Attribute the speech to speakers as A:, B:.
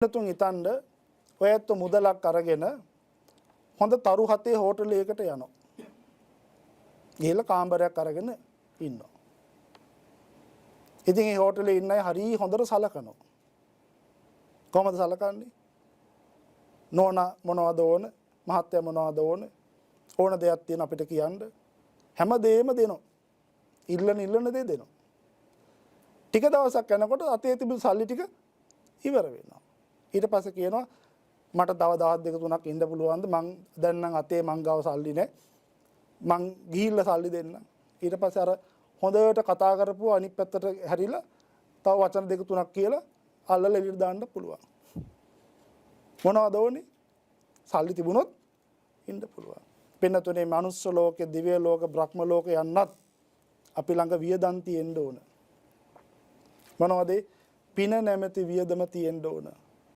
A: තුන් හිතන්න ඔය ඇත්ත මුදලක් අරගෙන හොඳ තරු හතේ හෝටලයකට යනවා. ගිහලා කාමරයක් අරගෙන ඉන්නවා. ඉතින් ඒ හෝටලේ ඉන්න අය හරි හොඳට සලකනවා. කොහොමද සලකන්නේ? නෝනා මොනවද ඕන? මහත්තයා මොනවද ඕන? ඕන දෙයක් තියෙන අපිට කියන්න. හැම දෙයක්ම දෙනවා. ඉල්ලන ඉල්ලන දේ දෙනවා. ටික දවසක් යනකොට අතේ තිබුණු සල්ලි ටික ඉවර වෙනවා. ඊට පස්සේ කියනවා මට තව දවස් දෙක තුනක් ඉන්න පුළුවන්ද? මං දැන් නම් අතේ මං ගාව සල්ලි නෑ. මං ගිහිල්ලා සල්ලි දෙන්නම්. ඊට පස්සේ අර හොඳට කතා කරපුවා අනිත් පැත්තට හැරිලා තව වචන දෙක තුනක් කියලා අල්ලලා එළියට දාන්න පුළුවන්. මොනවද ඕනේ? සල්ලි තිබුණොත් ඉන්න පුළුවන්. පින්නතුනේ, මනුස්ස ලෝකෙ, දිව්‍ය ලෝක, බ්‍රහ්ම ලෝක යන්නත් අපි ළඟ වියදම් තියෙන්න ඕන. මොනවද? පින නැමැති වියදම තියෙන්න ඕන.